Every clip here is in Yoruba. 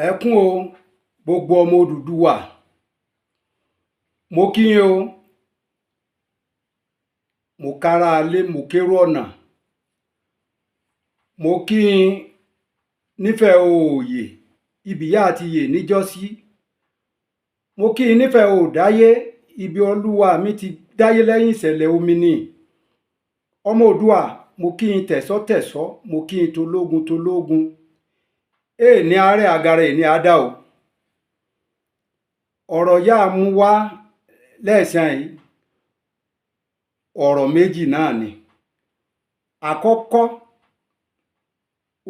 Ẹ kún o, gbogbo ọmọ Odùduwà. Mo kí yín o, mo kára lé, mo kérò ọ̀nà. Mo kí yín nífẹ̀ẹ́ òòyè, ibi ìyá àti yè níjọ́sí. Mo kí yín nífẹ̀ẹ́ òòdáyé, ibi Olúwa mi ti dáyé lẹ́yìn ìṣẹ̀lẹ̀ omi ni. Ọmọ Oòduà, mo kí yín tẹ̀sọ́tẹ̀sọ́, mo kí yín tológun tológun. Èè ní àárẹ̀ agara èè ní àdá o. Ọ̀rọ̀ yá mú wá lẹ́ẹ̀sán yìí, ọ̀rọ̀ méjì náà ni. Àkọ́kọ́,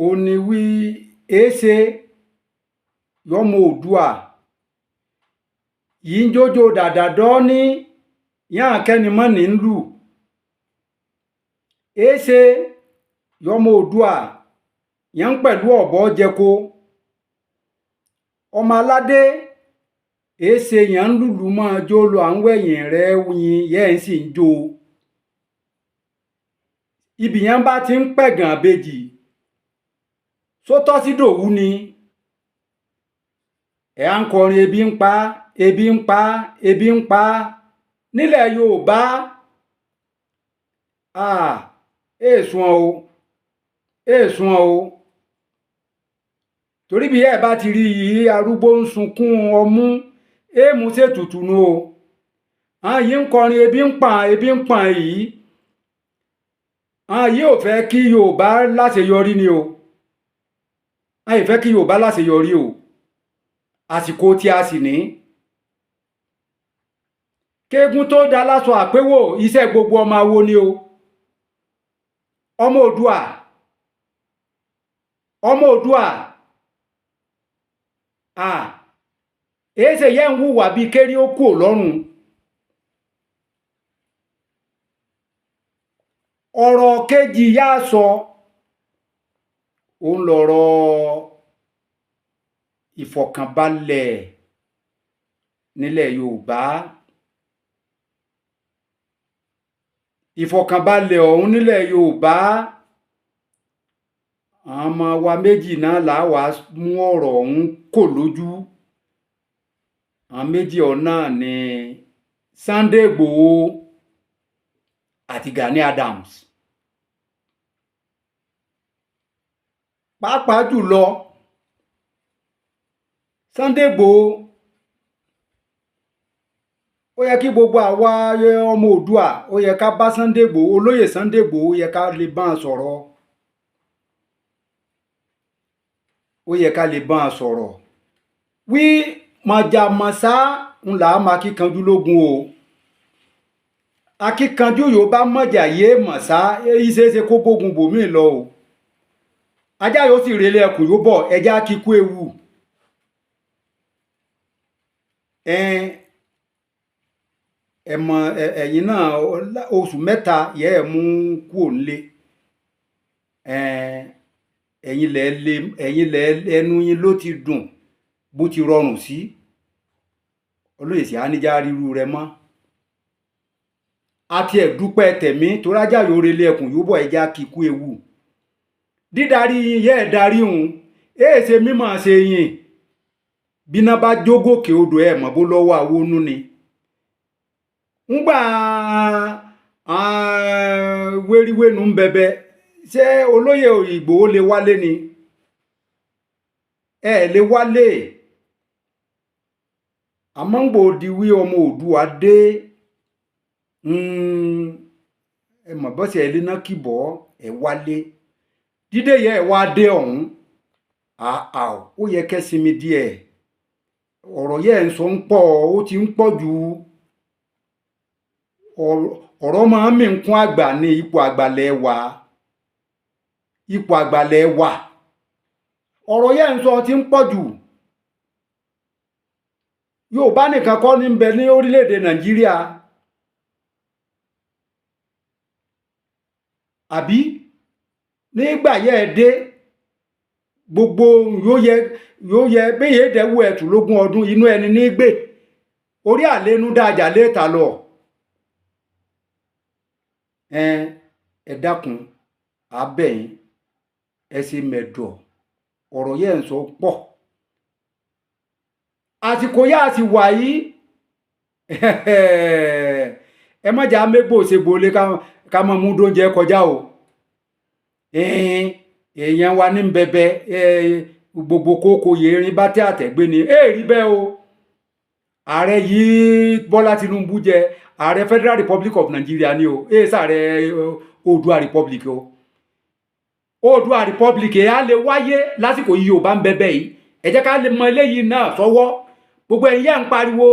òun ni wí èéṣe yọmọ Oòduà yìí ń jójó dàdàdọ́ ní yáà kẹ́nimọ́nì ń lù. Èéṣe yọmọ Oòduà yẹn ń pẹ̀lú ọ̀bọ jẹko. Ọmọ aládé èéṣe yẹn ń lùlù máa jó lọ à ń wẹ̀yìn rẹ̀ yin yẹ́ ń sì ń jó. Ibi yẹn bá ti ń pẹ̀gàn ìbejì, só tọ́ sí Ìdòwú ni. Ẹ̀ á ń kọrin ebi ń pa, ebi ń pa, ebi ń pa. Nílẹ̀ Yorùbá, èè sùn o, èè sùn o. Torí bí ẹ bá ti rí yìí arúgbó ń sunkún ọmú, èèmú ṣètùtù nu o. Àwọn yìí ń kọrin ebi ń pa, ebi ń pa yìí. Àwọn yìí ò fẹ́ kí Yorùbá láṣeyọrí ni o. Àwọn yìí fẹ́ kí Yorùbá láṣeyọrí o. Àsìkò tí a sì ní. Kéégún tó da láṣọ àpéwò, iṣẹ́ gbogbo ọmọ awo ni o. Ọmọ Oòduà, ọmọ Oòduà, èéṣe yẹn ń hùwà bíi kérí ó kúò lọ́rùn. Ọ̀rọ̀ kejì yá sọ, òun lọ̀rọ̀ ìfọ̀kànbalẹ̀ nílẹ̀ Yorùbá. Ìfọ̀kànbalẹ̀ ọ̀hún nílẹ̀ Yorùbá, àwọn ọmọ wa méjì náà là wá mú ọ̀rọ̀ ọ̀hún kò lójú. Àwọn méjì ọ̀hún náà ni Sunday Igboho àti Gani Adams. Pàápàá jùlọ, Sunday Igboho, ó yẹ kí gbogbo àwa ọmọ Oòduà, ó yẹ ká bá Sunday Igboho, olóyè Sunday Igboho, ó yẹ ká lè bá a sọ̀rọ̀. Ó yẹ ká lè bá a sọ̀rọ̀. Wí mọ̀jàmọ̀sá ń là á máa kíkanjú lógun o. Akíkanjú yóò bá mọ̀jà yé mọ̀sá, èyí ṣeéṣe kó bógun bòmíì lọ o. Ajá yóò sì relé ẹkùn yóò bọ̀, ẹja kíkú ewu. Ẹ mọ ẹ̀yin náà oṣù mẹ́ta yẹ ẹ mú kúò nílé. Ẹ̀yin lẹ lé, ẹ̀yin lẹ ẹnu yín ló ti dùn bó ti rọrùn sí. Olóyè sì á níjà ríru rẹ mọ́. Àti ẹ̀dúpẹ́ tẹ̀mí torí ajá yóò relé ẹkùn yóò bọ̀, ẹja kíkú ewu. Dídarí yín yẹ́ ẹ̀ darí òun, èè ṣe mímọ̀ ṣe yín. Bíná bá jógòkè odò ẹ̀ mọ̀ bó lọ́wọ́ àwọnú ni. Ńgbà wéríwénu ń bẹbẹ, ṣé olóyè Ìgbòho lè wálé ni? Ẹ lè wálé. Àmọ́ ń gbòdì wí ọmọ Oòduà dé. Ẹ mọ̀ bọ́sẹ̀ ẹ lé náà kìbọ̀, ẹ wálé. Dídé yẹ ẹ wá dé ọ̀hún. Àà ó yẹ kẹ́ sinmi díẹ̀. Ọ̀rọ̀ yẹ ń sọ ń pọ̀, ó ti ń pọ̀ jù. Ọ̀rọ̀ máa ń mì ń kún àgbà ní ipò àgbàlẹ̀ wà. Ipò àgbàlẹ̀ wà. Ọ̀rọ̀ yẹ ń sọ ti ń pọ̀ jù. Yorùbá nìkan kọ́ ní ń bẹ ní orílẹ̀-èdè Nàìjíríà. Àbí nígbà yẹ ẹ dé, gbogbo yóò yẹ béèyàn dẹ́wọ́ ẹ̀tù lógún ọdún inú ẹni ní gbé. Orí àlénú dájà létà lọ. Ẹ dákun, à bẹ̀ yín, ẹ ṣe mẹ̀dọ̀. Ọ̀rọ̀ yẹn ń sọ pọ̀. Àsìkò yá a sì wà yìí, ẹ má jà mégbò ṣègbò lé ká mọ mú dóúnjẹ kọjá o. Èèyàn wa ní bẹbẹ gbogbo kókó yẹrin bá tẹ àtẹ̀gbé ni ẹ rí bẹ́ẹ̀ o. Ààrẹ yìí Bọ́lá Tinubu jẹ ààrẹ Federal Republic of Nigeria ni o, ẹ sàrẹ Oòduà Republic o. Oòduà Republic ẹ̀ á lè wáyé lásìkò yìí Yorùbá ń bẹbẹ yìí. Ẹ jẹ́ ká lè mọ eléyìí náà sọ́wọ́. Gbogbo ẹ̀yin yẹn ń pariwo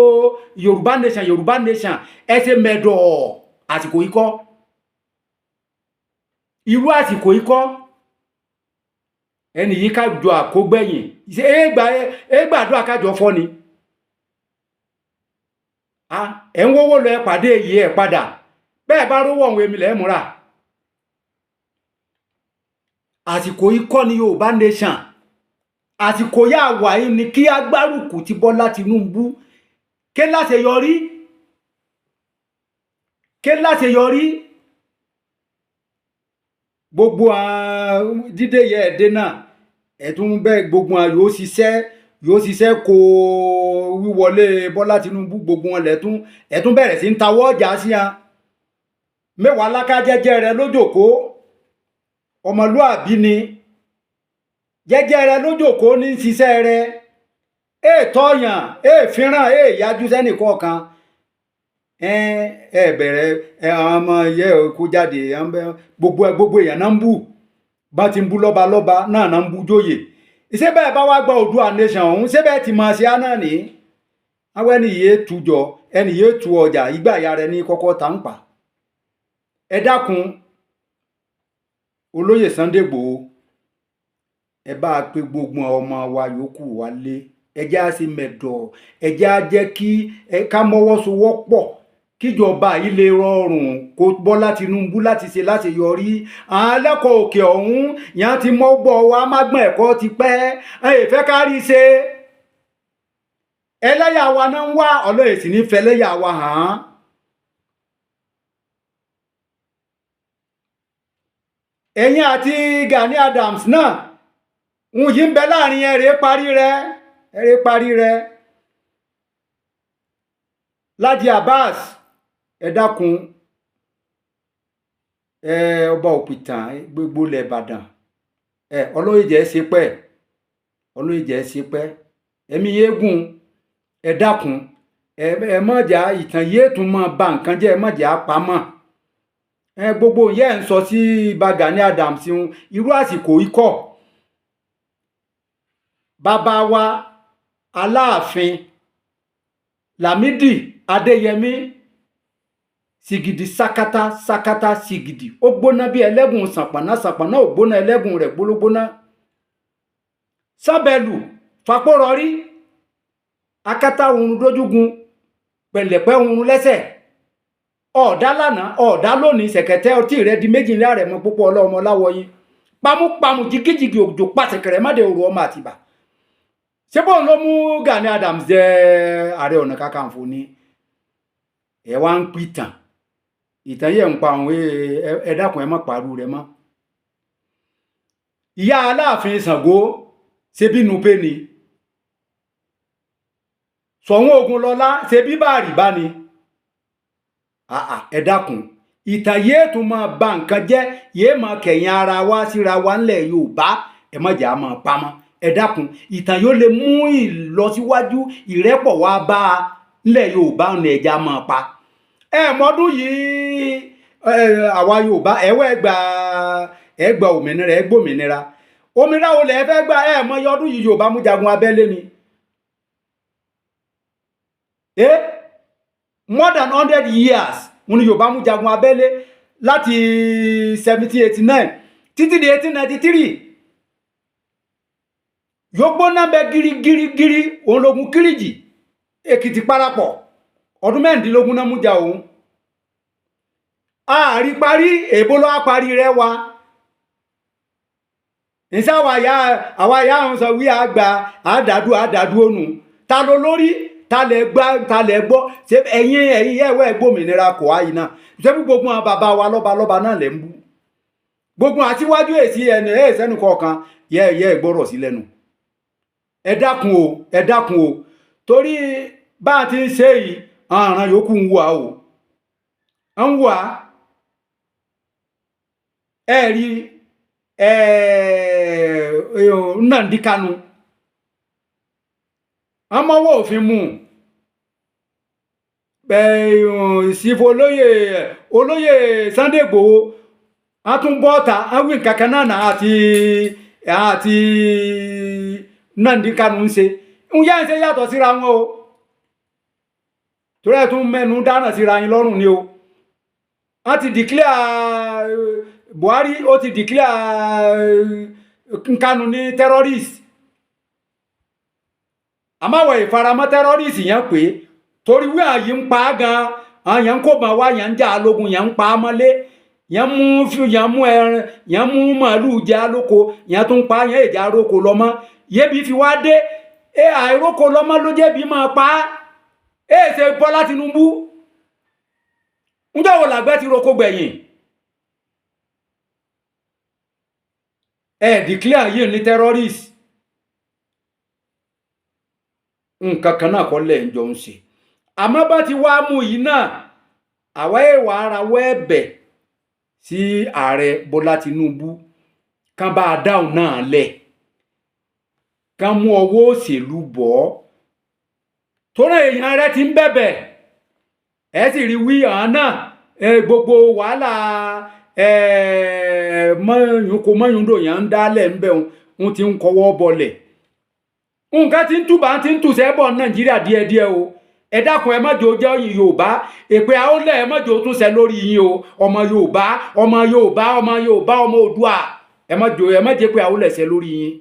Yorùbá nation, Yorùbá nation, ẹ ṣe mẹ̀dọ̀. Àsìkò yìí kọ́, irú àsìkò yìí kọ́. Ẹni yìí kájọ àkógbẹ̀yìn ẹ gbàdúrà kájọ fọ́ ni. Ẹ ń wówó lọ, ẹ pàdé èyí ẹ padà bẹ́ẹ̀ bá rówó ọ̀hún èmi lẹ́ẹ̀ múra. Àsìkò yìí kọ́ ni Yorùbá nation. Àsìkò yà wà yìí ni kí agbárùkù ti Bọ́lá Tinubu ké láṣeyọrí, ké láṣeyọrí. Gbogbo dídé yẹ ẹ̀dẹ́ náà ẹ̀tún bẹ́ẹ̀, gbogbo yóò ṣiṣẹ́, yóò ṣiṣẹ́ kó wíwọlé Bọ́lá Tinubu. Gbogbo wọn lẹ́tún ẹ̀tún bẹ̀rẹ̀ sí ń tawọ́ ọjà sí wọn. Mẹ́wàá lákájẹ́jẹ́ rẹ lójòkó, ọmọlúàbí ni jẹ́jẹ́ rẹ lójòkó ní ṣiṣẹ́ rẹ, èè tọ́yàn, èè fínràn, èè yájú sẹ́nìkọ̀ọ̀kan. Ẹ bẹ̀rẹ̀ ẹ, àwọn ọmọ yẹ kó jáde. Gbogbo gbogbo èèyàn náà ń bù, bá ti ń bú lọ́ba lọ́ba náà náà ń bú jóyè. Ṣé bẹ́ẹ̀ bá wá gba Oòduà nation ọ̀hún, ṣé bẹ́ẹ̀ ti máa ṣe á náà ní àwọn ẹni yìí tùjọ, ẹni yìí tu ọjà ìgbà ìyá rẹ ní kọ́kọ́ tá ń pa. Ẹ dákun, olóyè Sunday Igboho, ẹ bá a pe gbogbo ọmọ wa yòókù wálé. Ẹ jẹ́ á ṣe mẹ̀dọ̀, ẹ jẹ́ á jẹ́ kí ẹ ká mọ́wọ́ sowọ́pọ̀ kíjọba yìí lè rọrùn kó Bọ́lá Tinubu láti ṣe láṣeyọrí. Àwọn ẹlẹ́kọ̀ọ́ òkè ọ̀hún yẹn ti mọ́ gbọ́ wa mágbọ́n ẹ̀kọ́ ti pẹ́ ẹ fẹ́ kárí ṣe. Ẹlẹ́yà wa náà ń wá ọlọ́yẹ̀ sì ní fẹlẹ́yà wa hàn án. Ẹ̀yin àti Gani Adams náà ń yí ń bẹ láàrin, ẹ̀rẹ́ parí rẹ̀, ẹ̀rẹ́ parí rẹ̀. Lájí Abbas, ẹ dákun, ẹ ọba òpìtàn gbogbo ilẹ̀ Ìbàdàn, ẹ ọlọ́yẹ̀ jẹ́ ṣe pẹ́, ọlọ́yẹ̀ jẹ́ ṣe pẹ́, ẹ̀mí eégún. Ẹ dákun, ẹ má jà ìtàn yìí tún máa ba nǹkan jẹ́, ẹ má jà pamọ́. Ẹ gbogbo yẹn ń sọ sí ibà Gani Adams ń irú àsìkò ikọ̀. Bàbá wa Aláàfin Lámídì Adéyẹmí, sìgìdì sakata sakata sìgìdì, ó gbóná bí ẹlẹ́gùn sànpọ̀nná, sànpọ̀nná ò gbóná, ẹlẹ́gùn rẹ̀ gbólógbóná. Sábẹ́lù fapórọrí, akátá oorun dójúgun, pẹ̀lẹ́pẹ́ oorun lẹ́sẹ̀. Ọ̀dá lánàá, ọ̀dá lónìí, ṣẹ̀kẹ̀tẹ̀ ọtí rẹ̀ di méjì ní àrẹ̀mọ púpọ̀ ọlọ́mọ láwọyìn. Pamúpamù jigijigi òjò pàṣẹkẹrẹ má de òru ọmọ Àtìbà. Ṣé bóun ló mú Gani Adams jẹ Ààrẹ Ọ̀nà Kakanfò ni? Ẹ wá ń pìtàn ìtàn yẹn ń pa àwọn. Ẹ dákun, ẹ má pàrọ̀ rẹ mọ́. Ìyá Aláàfin Ṣàngó ṣe bí Nupe ni. Ṣọ̀ún Ògúnlọlá ṣe bí Bàrìbá ni. Ẹ dákun, ìtàn yéé tún máa ba nǹkan jẹ́, yéé máa kẹ̀yìn ara wa síra wa ńlẹ̀ Yorùbá. Ẹ má jà á máa pamọ́. Ẹ dákun, ìtàn yóò lè mú ìlọsíwájú ìrẹ́pọ̀ wá bá a ńlẹ̀ Yorùbá ní ẹja máa pa. Ẹ mọ́dún yìí, àwa Yorùbá ẹ̀wẹ́ gba, ẹ gba òmìnira, ẹ gbòmìnira. Òmìnira wo lẹ fẹ́ gbà? Ẹ mọ iye ọdún yìí Yorùbá mú jagun abẹ́lé ni. More than 100 years wọn ni Yorùbá mú jagun abẹ́lé láti 1789 títí di 1893. Yóò gbóná bẹ girigirigiri. Òun lógun Kíríjì Èkìtì parapọ̀, ọdún 16 náà mú ja òun. Ààrí parí èbó ló wá parí rẹ wa ǹsẹ́ àwa ya àwọn sọ wí àgbà àdàdú àdàdú ònù ta ló lórí, ta lẹ gbá, ta lẹ gbọ́. Ṣé ẹ̀yin ẹ̀wẹ́ gbòmìnira kò áyì náà? Ṣé bí gbogbo àwọn bàbá wa lọ́ba lọ́ba náà lẹ̀ ń bú gbogbo àtiwájú èsì ẹnu ẹ̀ sẹ́nu kọ̀ọ̀kan yẹ yẹ gbọ́rọ̀ sí lẹ́nu. Ẹ dákun o, ẹ dákun o. Torí bá a ti ń ṣe yìí, àrùn yòókù ń wà o, ń wà. Ẹ rí Nnamdi Kanu, ọmọwọ́ òfin mú ìsìnfò olóyè Sunday Igboho, a tún bọ́ ta awin kankan náà àti Nnamdi Kanu ń ṣe ń yá ń ṣe yàtọ̀ síra wọn o. Torí ẹ̀ tún mẹ́nu dáná síra yín lọ́rùn ni o. Wọ́n ti declare Buhari, ó ti declare Kanu ní terrorist. Àmọ́ àwọn ìfaramọ́ terrorist yẹn pé torí wí àyè ń pa á gan, àwọn yẹn ń kó bàn wá, yẹn ń jà á lógun, yẹn ń pa á mọ́lé, yẹn mú ẹran, yẹn mú màálùú jẹ á lóko, yẹn tún pa yẹn èjà róko lọ́mọ. Yébi fi wá dé ẹ, àìróko lọ́mọ ló jẹ́bi máa pa á. Ẹ ṣe Bọ́lá Tinubu, ńjọ́ wo làgbẹ́ ti roko gbẹ̀yìn? Ẹ declare yìí ní terrorist. Nǹkan kan náà kọ́ lẹ̀ ń jọ ń ṣe. Àmọ́ bá ti wá mú yìí náà, àwa èèwà ara wọ́ ẹ̀bẹ̀ sí ààrẹ Bọ́lá Tinubu kán bá a dáhùn náà lẹ̀, kán mú ọwọ́ òṣèlú bọ̀ ọ́, torí èèyàn rẹ ti ń bẹ̀bẹ̀. Ẹ sì rí wí àwọn náà gbogbo wàhálà mọ́yún kó mọ́yún dò yẹn ń dálẹ̀ ń bẹ̀ ń ti ń kọwọ́ bọlẹ̀. Nǹkan tí ń túbà ti ń tùsẹ́ bọ̀ Nàìjíríà díẹ̀díẹ̀ o. Ẹ dákun, ẹ má jò jẹ́ Yorùbá èpè àólẹ̀, ẹ má jò tún ṣẹ lórí yín o. Ọmọ Yorùbá, ọmọ Yorùbá, ọmọ Yorùbá, ọmọ Oòduà, ẹ má jò, ẹ má jẹ́ pé àólẹ̀ ṣẹ lórí yín.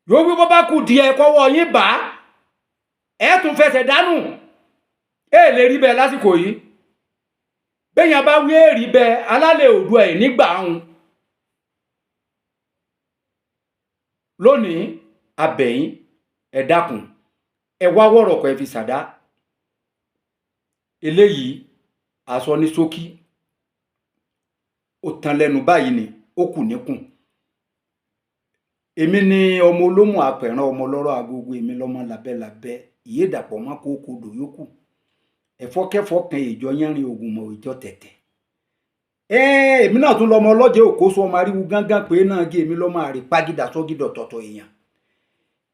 Yóò wí bó bá kù díẹ̀ kọ́wọ́ yín bá ẹ tún fẹsẹ̀ dánù. Ẹ lè rí bẹ́ẹ̀ lásìkò yìí. Bẹ́yàn bá wí èrì bẹ́ẹ̀ alálẹ̀ Oòduà ẹ̀ nígbà ọ̀hún. Lónìí abẹ̀yìn, ẹ dákun, ẹ wá wọ̀rọ̀kọ̀ ẹ fi ṣàdá. Eléyìí aṣọ ní ṣókí, ó tán lẹ́nu báyìí ni ó kù níkùn. Èmi ni ọmọ olómù apẹ̀rán, ọmọ ọlọ́rọ̀ agogo, èmi lọ́mọ labẹ́labẹ́ ìyédàpọ̀ mọ́ kókó dò yókù ẹ̀fọ́kẹ́fọ́ kan ìjọ yẹnrin ogun mọ̀ ìjọ tẹ̀tẹ̀. Èmi náà tún lọmọ ọlọ́jẹ́ òkóso, ọmọ aríwu gángan pé náà gé, èmi lọ́mọ àrípagídà sọ́gídọ̀ tọ̀tọ̀ èèyàn.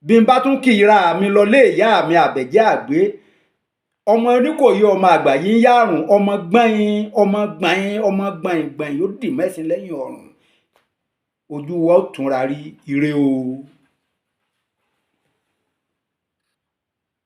Bí n bá tún kì í ra mi lọ lé ìyá mi àbẹ̀jẹ́ àgbé, ọmọ oníkòyí, ọmọ àgbà yìí ń yárùn, ọmọ gbọ̀nyìn, ọmọ gbọ̀nyìn, ọmọ gbọ̀nyìn gbọ̀nyìn yóò dì mẹ́sìn lẹ́yìn ọ̀run. Ojú wa ó túnra rí ire o.